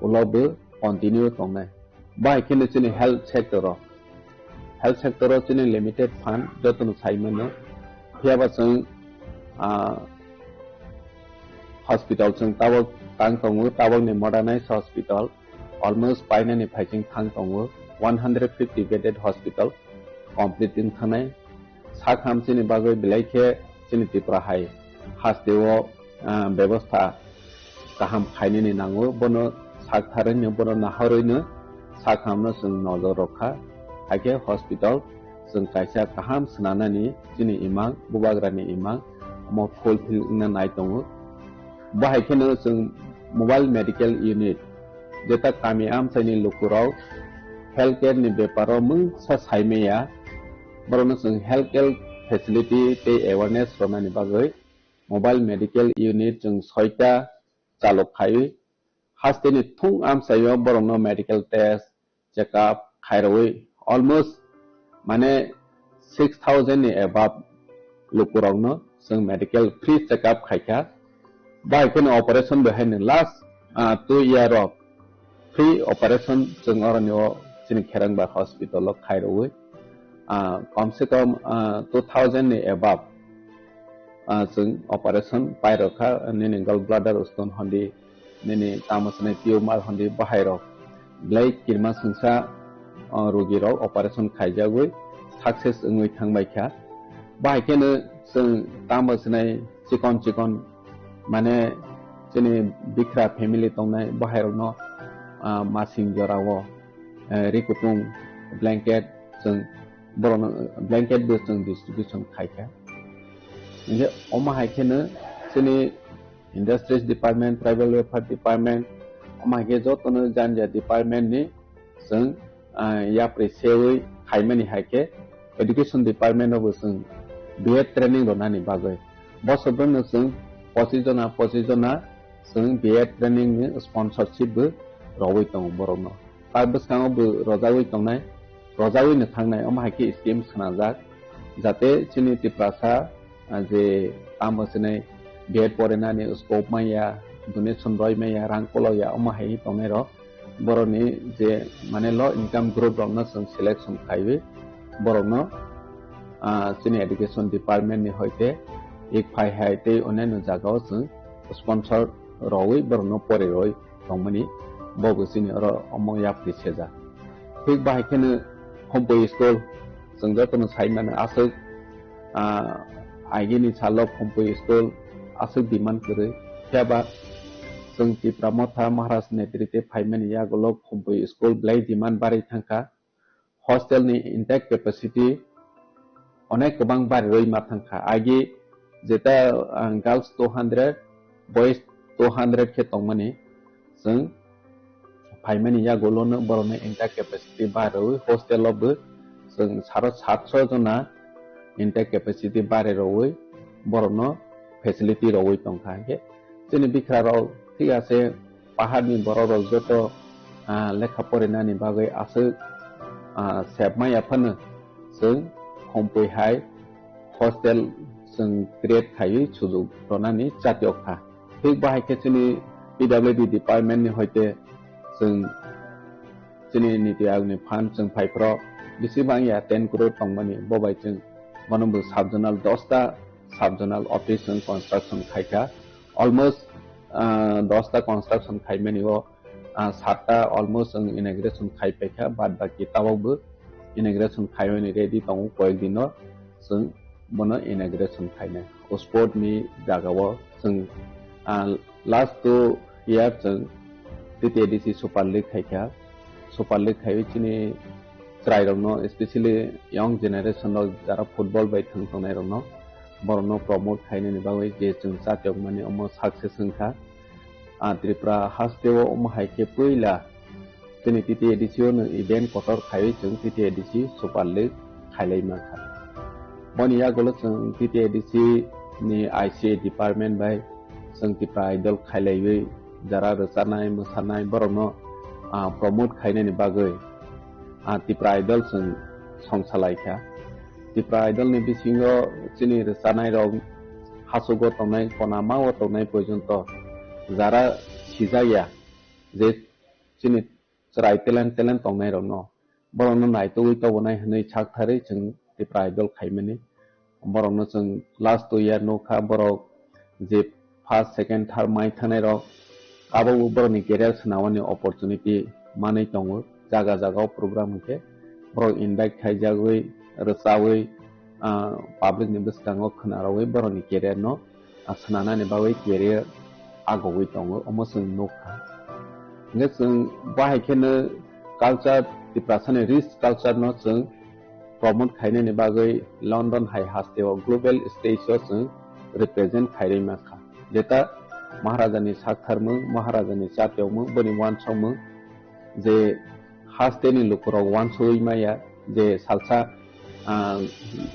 ulo bo continue tongnai. Bahai kheno chini health sector o, health sector o chini limited fund jotono sai mano. Phiya ba chwng, ah, hospital chwng tabok Tang tongo tabokni modernized hospital, almost painani phaising thang tongo, one hundred fifty bedded hospital complete wng thangnai. Sak ham chini bagwi belai khe chini Tripura hai hasteo, ah, bebostha kaham khainani nango, bono sak tharwino, bono nahorwino sak hamno chwng nojor rwkha. Hakhe hospital chwng kaisa kaham swnanani chini imang, bubagrani imang omo fulfill wngna nai tongo. Bahai kheno chwng mobile medical unit, jeta kami amchaini lukurok healthcare ni beparo mungsa saimaya, borokno chwng healthcare facility tei awareness rwnani bagwi mobile medical unit chwng soita chalok khaiwi hasteni thung amchaio borokno medical test, check-up khairogwi almost mane six thousand ni above lukurokno chwng medical free check-up khaikha. Bai kheno operation bai haino last, ah, two year o free operation chwng oroni o chini Kherangba hospital o khairogwi, ah, kom se kom, ah, two thousand ni above, ah, chwng operation pairokha, nini gallbladder stone hondi, nini tamo swnai tumor hondi bahairok belai kirima swngsa, o, rogirok operation khaijagwi success wngwi thangbaikha. Bahai kheno chwng tamo swnai chikon chikon, mane, chini bikra family tongnai bahairokno, ah, masing jorao, eh, rikutung blanket chwng borokno blanket bo chwng distribution khaikha. Hinkhe omo hai kheno chini Industries Department, Tribal Welfare Department, omo hai khe jotono janja department ni chwng, ah, yapri sewi khaimani hai khe Education Department o bo chwng B Ed training rwnani bagwi. Bosor bwrwino chwng pochis jona, pochis jona chwng B Ed training ni sponsorship bo rwui tongo borokno. Ta bwskango bo rwjagwi tongnai, rwjagwi no thangnai, omo hai khe scheme swnamjak, jate chini Tiprasa, ah, je tamo swnai B Ed porinani scope manya, donation roi manya, rang kolokya, omo hai tongnai rok, borokni je mane low income group rokno chwng selection khaiwi borokno, ah, chini education department ni hoite ek phai hai tei onyaino jagao chwng sponsor rwui borokno pori rwui tongmani, bo bo chini oro omo yapri sejak. Thik bahai kheno Khumpui school, chwng jotono sai mano aswk, ah, agini salo Khumpui school aswk demand kwrwi. Phiya ba chwng Tipra Motha Maharaj netrite phaimani yagulo Khumpui school belai demand barwi thangkha. Hostel ni intake capacity onek kwbang barirwi ma thangkha. Agi jeta, ah, girls two hundred, boys two hundred khe tongmani, chwng phaimani yagulono borokni intake capacity barirwi hostel o bo chwng saro satso jona intake capacity barirwi borokno facility rwui tongkha. Hinkhe chini bikra rok thik ase, paharni borok rok joto, ah, lekha porinani bagwi aswk, ah, sebma yaphano chwng Khumpui hai hostel chwng create khaiwi sujuk rwnani chatiok kha. Thik bahai khe chini P W D department ni hoite chwng chini Niti Aayog ni fund chwng phaiphro bisi bangya ten crore tongmani, bo bai chwng bono bo sub-zonal dosta sub-zonal office chwng construction khaikha. Almost, ah, dosta construction khaimani o, ah, satta almost chwng inauguration khai paikha, bad baki tabok bo inauguration khaimani ready tongo, koyek dino chwng bono inauguration khainai. O sport ni jagao chwng, ah, last two year chwng T T A D C Super League khaikha. Super League khaiwi chini chwrairokno, especially young generation rok jara football bai thwng tongnairokno, borokno promote khainani bagwi je chwng chatiokmani omo success wngkha. Ah, Tripura hasteo omo hai khe puila chini T T A D C o no event kotor khaiwi chwng T T A D C Super League khailai mankha. Boni yagulo chwng T T A D C ni I C A department bai chwng Tipra Idol khailaiwi jara rwchanai, mwsanai borokno, ah, promote khainani bagwi, ah, Tipra Idol chwng songsalai kha. Tipra Idol ni bisingo chini rwchanai rok hachugo tongnai, konama o tongnai porjonto jara sijak ya je chini chwrai talent, talent tongnai rokno, borokno naitugwi tobonai hwnwi saktharwi chwng Tipra Idol khaimani. Borokno chwng last two year nukha, borok je first, second, third mai thangnai rok Abo bo borokni career swnamani opportunity manwi tongo. Jaga jaga o program hwnkhe borok invite khaijagwi, rwchawi, ah, public ni bwskango khwnarogwi borokni career no, ah, swnanani bagwi career agogwi tongo, omo chwng nukha. Hwnkhe chwng bahai kheno culture, Tiprasani rich culture no chwng promote khainani bagwi London hai hasteo global stage o chwng represent khairwi mankha. Jeta Maharajani saktharmung, Maharajani chatiyokmung, boni wansokmung je hasteni lukurok wansugwi maya je salsa, ah,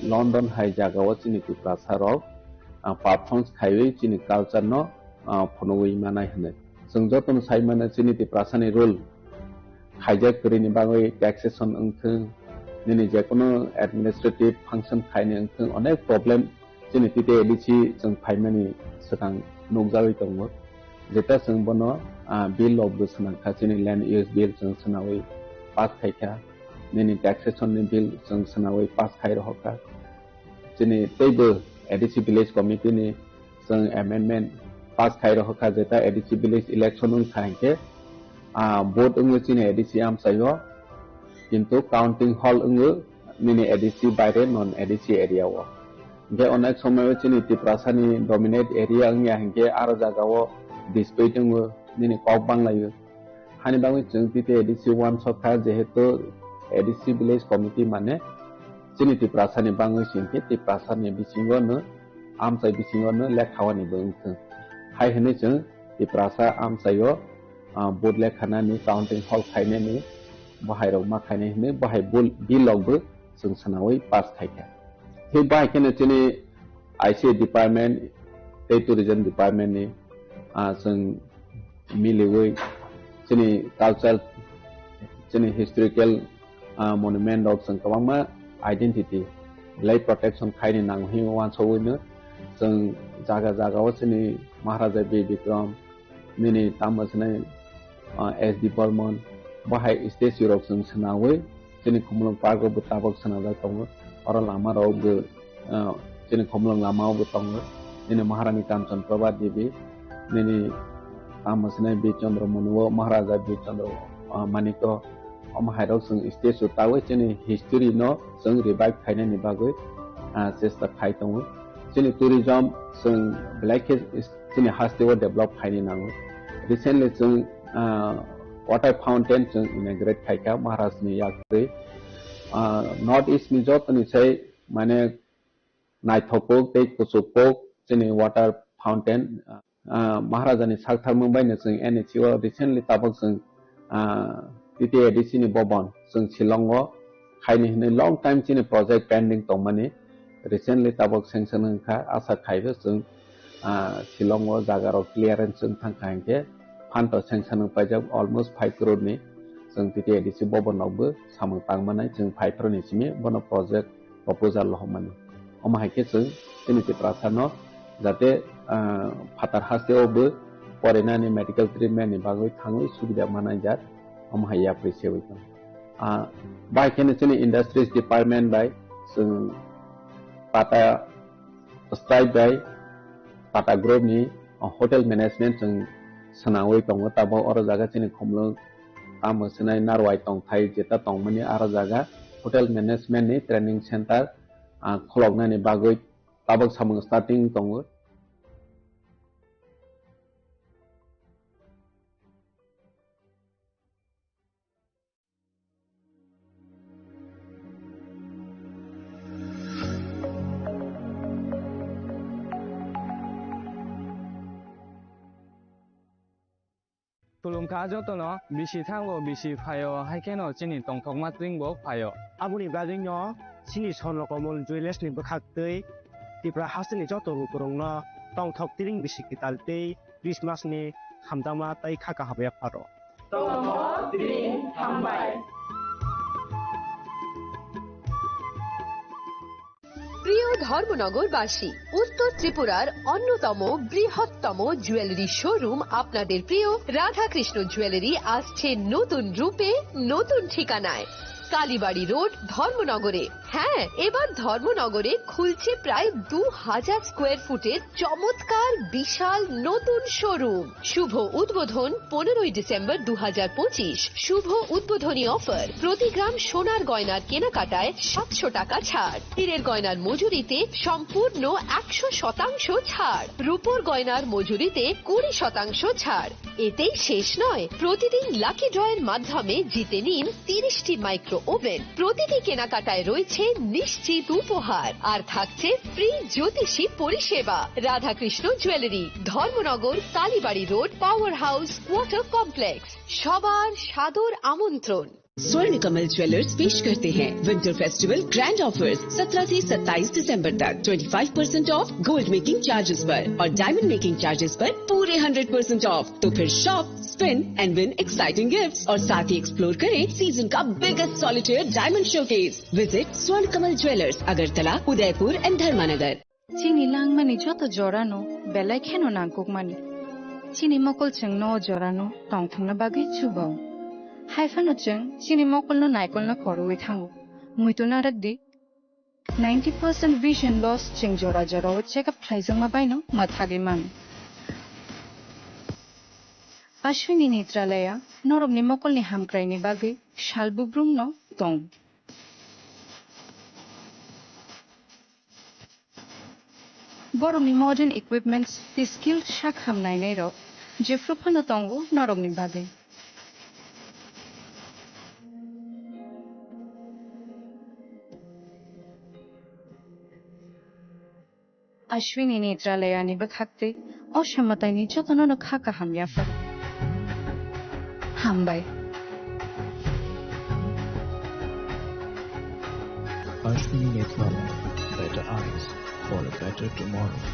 London hai jagao chini Tiprasarok, ah, performance khaiwi chini culture no, ah, phunugwi manai hwnwi. Chwng jotono sai mano chini Tiprasani rule khaijak kwrwini bagwi taxation wngthung, nini jekono administrative function khaini wngthung, onek problem chini T T A D C chwng phaimani swkang nukjagwi tongo. Jeta chwng bono, ah, bill rok bo swnamkha, chini land use bill chwng swnawi pass khaikha, nini taxation ni bill chwng swnawi pass khai rohorkha. Chini teibo A D C village committee ni chwng amendment pass khai rohorkha, jeta A D C village election wngkha hinkhe, ah, vote wngwi chini A D C amchaio, kintu counting hall wngwi nini A D C baire non A D C area o. Hinkhe onek somoio chini Tiprasani dominate area wngya hinkhe aro jagao dispute wngwi nini kok banglaio. Hani bagwi chwng T T A D C wansokha, jehetu A D C village committee mane chini Tiprasani bagwi se hinkhe Tiprasani bisingo no, amchai bisingo no lekhawani bo wngthung. Hai hwnwi chwng Tiprasa amchaio, ah, vote lekhanani, counting hall khainani, bohairok ma khainai hwnwi bohai bul-, bill rok bo chwng swnawi pass khaikha. Thik bahai kheno chini I C A department tei tourism department ni, ah, chwng miliwi chini culture, chini historical, ah, monument rok chwng kwbangma identity belai protection khaini nango hinwi wansugwi no chwng jaga jaga o chini Maharaja Bir Bikram, nini tamo swnai, ah, S D Burman, bahai statue rok chwng swnawi chini Khumulwng Park o bo tabok swnajak tongo. Oro lama rok bo, ah, chini Khumulwng lama o bo tongo. Nini Maharani Kanchan Prabha Devi, nini tamo swnai Bir Chandra Manu o, Maharaja Bir Chandra, ah, Manik o, omo hai rok chwng statue tawi chini history no chwng revive khainani bagwi, ah, chesta khai tongo. Chini tourism chwng belai khe chini haste o develop khaini nango. Recently chwng, ah, water fountain chwng inaugurate khaikha Maharaj ni yaktwi. Ah, North East ni joto ni sai mane naithok kok tei kuchuk kok chini water fountain, ah, Maharaja ni saktharmung bai no chwng N H C o recently tabok chwng, ah, T T A D C ni bobon chwng Shillong o khaini hwnwi long time chini project pending tongmani. Recently tabok sanction wngkha, asa khaibo chwng, ah, Shillong o jaga rok clearance wng thangkha hinkhe phanto sanction wng paijak almost five crore ni. Chwng T T A D C bobon rok bo samung tangmanai chwng five crore ni simi bono project proposal rohormani. Omo hai khe chwng chini Tiprasa no jate, ah, phatar haste o bo porinani medical treatment ni bagwi thangwi subida manai jak, omo hai yapri sewi tong. Ah, bai kheno chini industries department bai chwng pata style bai pata group ni hotel management chwng swnamwi tongo. Tabok oro jaga chini Khumulwng tamo swnai Narwai tongthai jeta tongmani aro jaga hotel management ni training center, ah, khuloknani bagwi tabok samung starting tongo. Khulumkha jotono, bisi thango, bisi phaio, hai kheno chini tongthokma twingbo phaio. Aboni bagwino chini Swarno Komol Jewellers ni bwkhaktwi Tripura hasteni joto lukurokno tongthok tiring bisi kwtal tei Christmas ni hamjakma tei kha kaham yapharo. Tongthok tiring hambai. প্রিয় ধর্মনগরবাসী, উত্তর ত্রিপুরার অন্যতম বৃহত্তম jewellery showroom আপনাদের প্রিয় রাধাকৃষ্ণ জুয়েলারি আসছে নতুন রূপে, নতুন ঠিকানায়। কালীবাড়ি রোড, ধর্মনগরে। হ্যাঁ, এবার ধর্মনগরে খুলছে প্রায় দু হাজার স্কোয়ার ফুটের চমৎকার বিশাল নতুন শোরুম। শুভ উদ্বোধন পনেরোই ডিসেম্বর দু হাজার পঁচিশ। শুভ উদ্বোধনী অফার, প্রতি গ্রাম সোনার গয়নার কেনাকাটায় সাতশো টাকা ছাড়, হীরের গয়নার মজুরিতে সম্পূর্ণ একশো শতাংশ ছাড়, রূপোর গয়নার মজুরিতে কুড়ি শতাংশ ছাড়। এতেই শেষ নয়, প্রতিদিন লাকি ড্রয়ের মাধ্যমে জিতে নিন তিরিশটি মাইক্রো ওভেন। প্রতিটি কেনাকাটায় রয়েছে নিশ্চিত উপহার, আর থাকছে ফ্রি জ্যোতিষী পরিষেবা। Radhakrishna jewellery, Dharmanagar, Kalibari road, power house quarter complex. সবার সাদর আমন্ত্রণ। स्वर्ण कमल ज्वेलर्स पेश करते हैं विंटर फेस्टिवल ग्रैंड ऑफर्स। सत्रह से सत्ताईस दिसंबर तक twenty five percent of gold making charges पर और डायमंड मेकिंग चार्जेस पर पूरे हंड्रेड परसेंट ऑफ। तो फिर shop, spin and win exciting gifts और साथ ही एक्सप्लोर करें सीजन का biggest solitaire diamond showcase. Visit स्वर्ण कमल ज्वेलर्स, अगरतला, उदयपुर एंड धर्मानगर। Chini langmani joto jorano belai kheno nangkukmani. Chini mokol chwngno o jorano tongthokna bagwi chubo. Haiphano chwng chini mokolno naikolno khorwi thango. Muitu narakdi, ninety percent vision loss chwng jora jorao check up khlaijakma baino mwthagwi mano. Ashwini Netralaya norokni mokolni hamkraini bagwi sal bubrumno tong. Borokni modern equipments tei skilled sak ham nainairok jephru phano tongo norokni bagwi. Ashwini Netralaya ni bwkhak tei o samataini jotono no kha kaham yaphar. Hambai. Ashwini Netralaya, better eyes for a better tomorrow.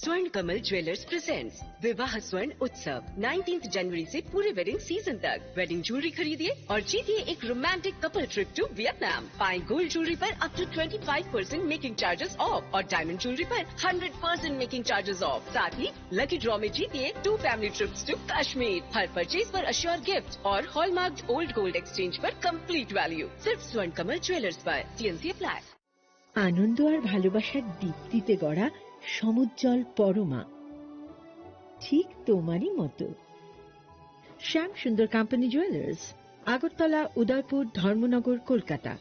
स्वर्ण Kamal jewellers presents विवाह स्वर्ण उत्सव। नाइनटीन्थ जनवरी से पूरे wedding season तक wedding jewellery खरीदिए और जीतिए एक romantic couple trip to Vietnam. पाएं गोल्ड ज्वेलरी पर up to twenty five percent making charges off और डायमंड ज्वेलरी पर hundred percent making charges off. साथ ही लकी ड्रॉ में जीतिए two family trips to Kashmir. हर परचेज पर अश्योर गिफ्ट और हॉलमार्क्ड ओल्ड गोल्ड एक्सचेंज पर कंप्लीट वैल्यू। सिर्फ स्वर्ण कमल ज्वेलर्स पर। TNC apply. আনন্দ আর ভালোবাসার দীপ্তিতে গড়া সমুজ্জ্বল পরমা, ঠিক তোমারই মতো। শ্যাম সুন্দর কোম্পানি জুয়েলার্স, আগরতলা, উদয়পুর, ধর্মনগর, কলকাতা।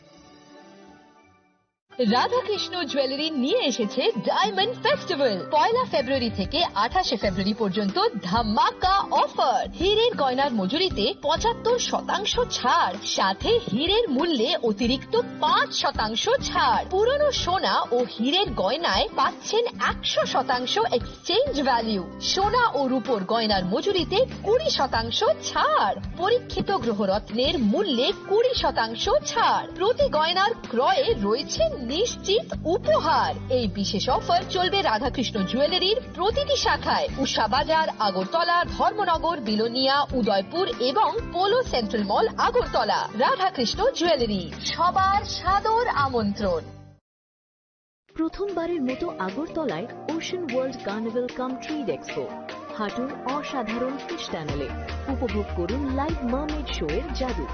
রাধাকৃষ্ণ জুয়েলারি নিয়ে এসেছে ডায়মন্ড ফেস্টিভ্যাল। পয়লা ফেব্রুয়ারি থেকে আঠাশে ফেব্রুয়ারি পর্যন্ত ধামাকা অফার। হীরের গয়নার মজুরিতে পঁচাত্তর শতাংশ ছাড়, সাথে হীরের মূল্যে অতিরিক্ত পাঁচ শতাংশ ছাড়। পুরনো সোনা ও হীরের গয়নায় পাচ্ছেন একশো শতাংশ এক্সচেঞ্জ ভ্যালু। সোনা ও রূপোর গয়নার মজুরিতে কুড়ি শতাংশ ছাড়। পরীক্ষিত গ্রহরত্নের মূল্যে কুড়ি শতাংশ ছাড়। প্রতি গয়নার ক্রয়ে রয়েছে নিশ্চিত উপহার। এই বিশেষ অফার চলবে রাধাকৃষ্ণ জুয়েলারির প্রতিটি শাখায়, উষা বাজার, আগরতলা, ধর্মনগর, বিলোনিয়া, উদয়পুর এবং পোলো সেন্ট্রাল মল, আগরতলা। রাধাকৃষ্ণ জুয়েলারি, সবার সাদর আমন্ত্রণ। প্রথমবারের মতো আগরতলায় ওশান ওয়ার্ল্ড কার্নিভাল কাম ট্রেড এক্সপো। হাঁটুন অসাধারণ ফিশ টানেলে, উপভোগ করুন লাইভ মার্মেড শো এর জাদু।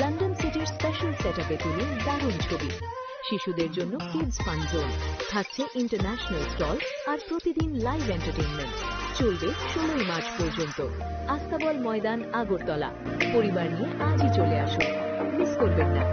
লন্ডন সিটির স্পেশাল সেটআপে তুলুন দারুণ ছবি। শিশুদের জন্য কিডস ফান জোন, থাকছে ইন্টারন্যাশনাল স্টল আর প্রতিদিন লাইভ এন্টারটেইনমেন্ট। চলবে ষোলোই মার্চ পর্যন্ত। আস্তাবল ময়দান, আগরতলা। পরিবার নিয়ে আজই চলে আসুন, মিস করবেন না।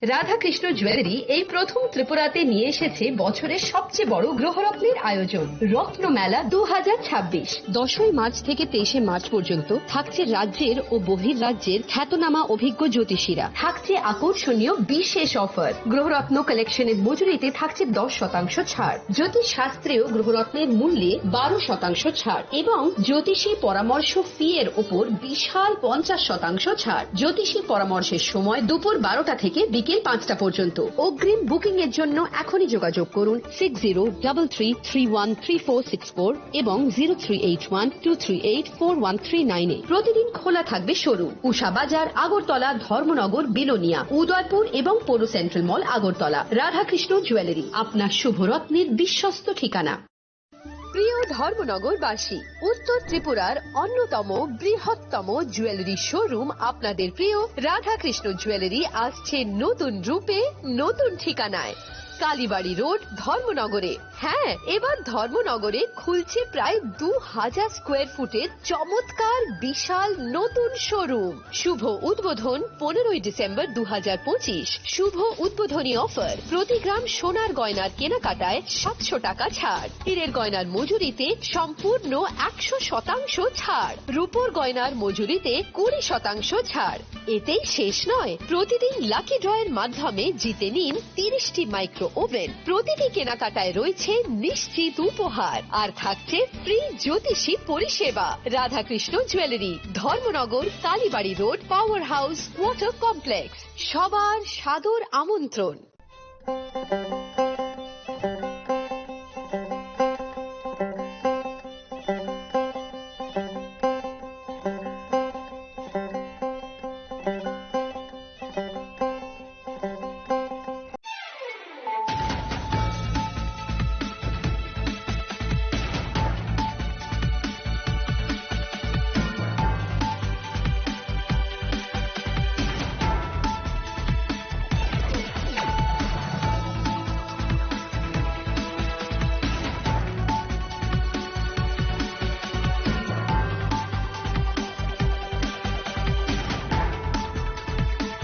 রাধাকৃষ্ণ জুয়েলারি এই প্রথম ত্রিপুরাতে নিয়ে এসেছে বছরের সবচেয়ে বড় গ্রহরত্নের আয়োজন, রত্ন মেলা দু হাজার ছাব্বিশ। দশই মার্চ থেকে তেইশে মার্চ পর্যন্ত থাকছে রাজ্যের ও বহির রাজ্যের খ্যাতনামা অভিজ্ঞ জ্যোতিষীরা। থাকছে আকর্ষণীয় বিশেষ অফার। গ্রহরত্ন কালেকশনের মজুরিতে থাকছে দশ শতাংশ ছাড়। জ্যোতিষ শাস্ত্রেও গ্রহরত্নের মূল্যে বারো শতাংশ ছাড় এবং জ্যোতিষী পরামর্শ ফি এর ওপর বিশাল পঞ্চাশ শতাংশ ছাড়। জ্যোতিষী পরামর্শের সময় দুপুর বারোটা থেকে বিকেল বিকেল পাঁচটা পর্যন্ত। অগ্রিম বুকিং এর জন্য এখনই যোগাযোগ করুন six zero double three three one three four six four এবং zero three eight one two three eight four one three nine এ। প্রতিদিন খোলা থাকবে শোরুম। উষা বাজার, আগরতলা, ধর্মনগর, বিলোনিয়া, উদয়পুর এবং পৌর সেন্ট্রাল মল, আগরতলা। রাধাকৃষ্ণ জুয়েলারি, আপনার শুভরত্নের বিশ্বস্ত ঠিকানা। প্রিয় ধর্মনগরবাসী, উত্তর ত্রিপুরার অন্যতম বৃহত্তম জুয়েলারি শোরুম আপনাদের প্রিয় রাধাকৃষ্ণ জুয়েলারি আসছে নতুন রূপে, নতুন ঠিকানায়। কালীবাড়ি রোড, ধর্মনগরে। হ্যাঁ, এবার ধর্মনগরে খুলছে প্রায় দু হাজার স্কোয়ার ফুটের চমৎকার বিশাল নতুন শোরুম। শুভ উদ্বোধন পনেরোই ডিসেম্বর দু হাজার পঁচিশ। শুভ উদ্বোধনী অফার, প্রতি গ্রাম সোনার গয়নার কেনাকাটায় সাতশো টাকা ছাড়, হীরের গয়নার মজুরিতে সম্পূর্ণ একশো শতাংশ ছাড়, রূপোর গয়নার মজুরিতে কুড়ি শতাংশ ছাড়। এতেই শেষ নয়, প্রতিদিন লাকি ড্রয়ের মাধ্যমে জিতে নিন তিরিশটি মাইক্রো ওভেন। প্রতিটি কেনাকাটায় রয়েছে নিশ্চিত উপহার, আর থাকছে ফ্রি জ্যোতিষী পরিষেবা। Radhakrishna jewellery, Dharmanagar, Kalibari road, power house, water complex. সবার সাদর আমন্ত্রণ।